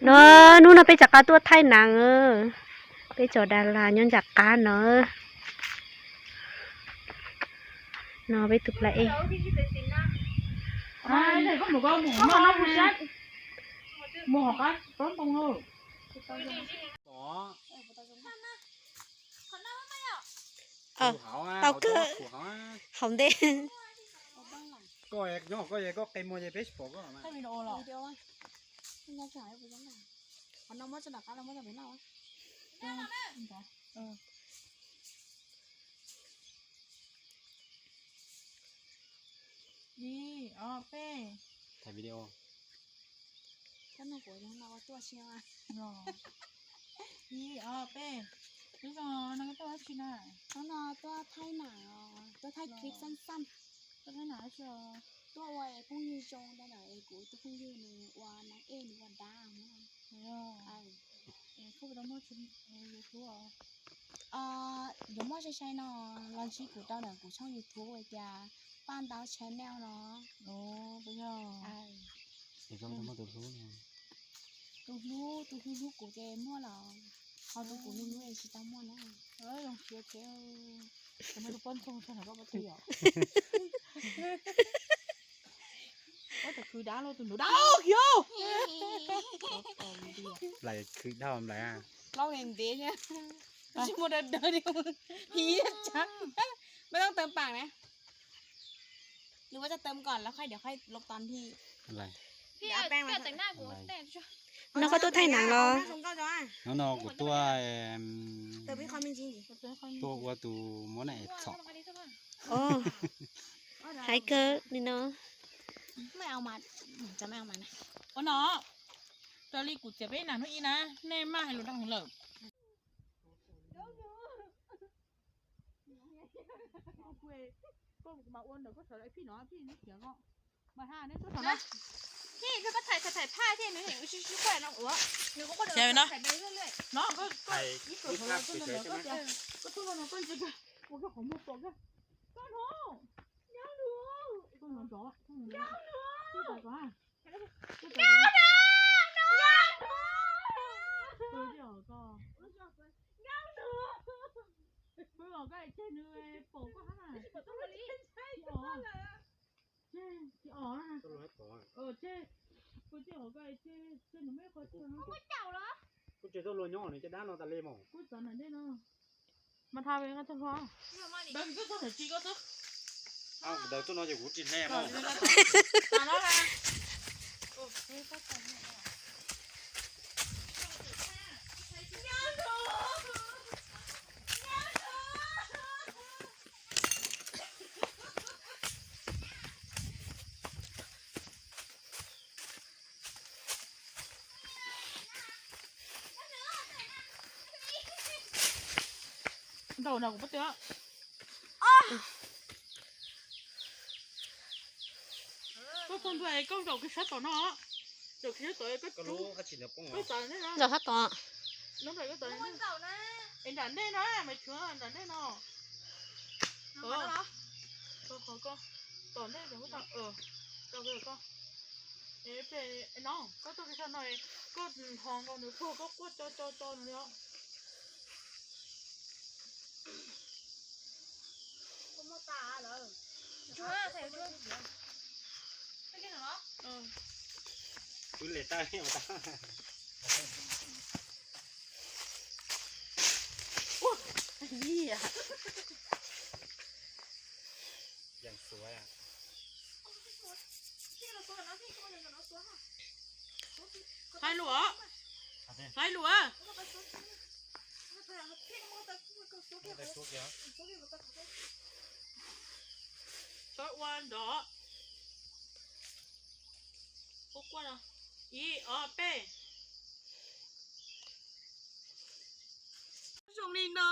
No, hnub no peb rov qab tuaj thaij nas, peb tsoom Dalas nyob nram qab no. No peb tus pla ej. Tau kawg, haus ntej. Ib, ob, peb. Ib, ob, peb. Twb zoo no koj tuaj dab tsi na? Hnub no tuaj thaij nam, tuaj thaij clip xaj xaj. Tuaj thaij nam dab tsi os? Tuaj ua es phooj ywg zoo ntawd na, es kuv tus phooj ywg nws ua nas ej nws ua dab no. Es koj puas tau muaj YouTube os? Yuav muaj sai sai no los ntsib kuv rau ntawm kuv tshooj YouTube tias Paj Ntaub Channel no. Tus hlub, tus hlub hlub kuv ces muaj los, ho tus kuv hlub hlub es tsis tau muaj na. Zoo siab thiab. Tus me tus poj ntxoog txog ntawm koj pab twg os? Ua tus khwv dab los tus ntuv dab khiv. Lais khwv dhau lais. Plaub ntev ntev thiab. Tsis muaj dawb dawb li. Hiv tsa. Peb toob tawm pam na. Nws ua tsa tawm kom lawv qhaij diav qhaij lov ton thi. No koj tuaj thaij nam los? Hnub no kuv tuaj, tuaj ua tus muab nas ej txhom. Hais kawg li no. Ua no, raws li kuv txiav peb nas hnub ib na, nej maj hais lus rau hauv lawm. Koj mas ua ntawm koj sawv daws phij no phij neb khiav koj. Mas ha neb tuaj sawv daws. Phij koj thaiv thaiv thaiv phaj thiab nws heem ua sib sib quaj no ua. Nws kuj quaj no. Koj tuaj no koj ntsia koj ua koj qhov muag pom koj. Koj hnov. Koj hnov nrov. Koj hnov. Pw os koj es tseg nws pom koj hab na. Tseg, tsis os na. Tseg, pw tij hauv koj es tseg, tseg nws muaj ib qho chaw. Kuv tsis tau luag nyob nws caj dab no tas li mas. Kuj txav nram dej no. Mas tha nqe tag hluas. Daws tuaj no ces kuv tsis hle mas. Ntaus no kuv pab tias. Koj txog ntua es koj zaum kiag sab tom no. Zaum kiag sab tom koj, koj tom ntej no. Zaum sab tom. Es nram ntej no, mas tshuav nram ntej no. Tom ntej, koj, koj tuaj kiag sab no, koj nthos nkaus nws puag, koj quaj co co co nws li os. Kuv le tawj ua tau. Yeej xuav. Hais lus, hais lus. Txhob ua nrov. Ib, ob, peb. Zoo li no.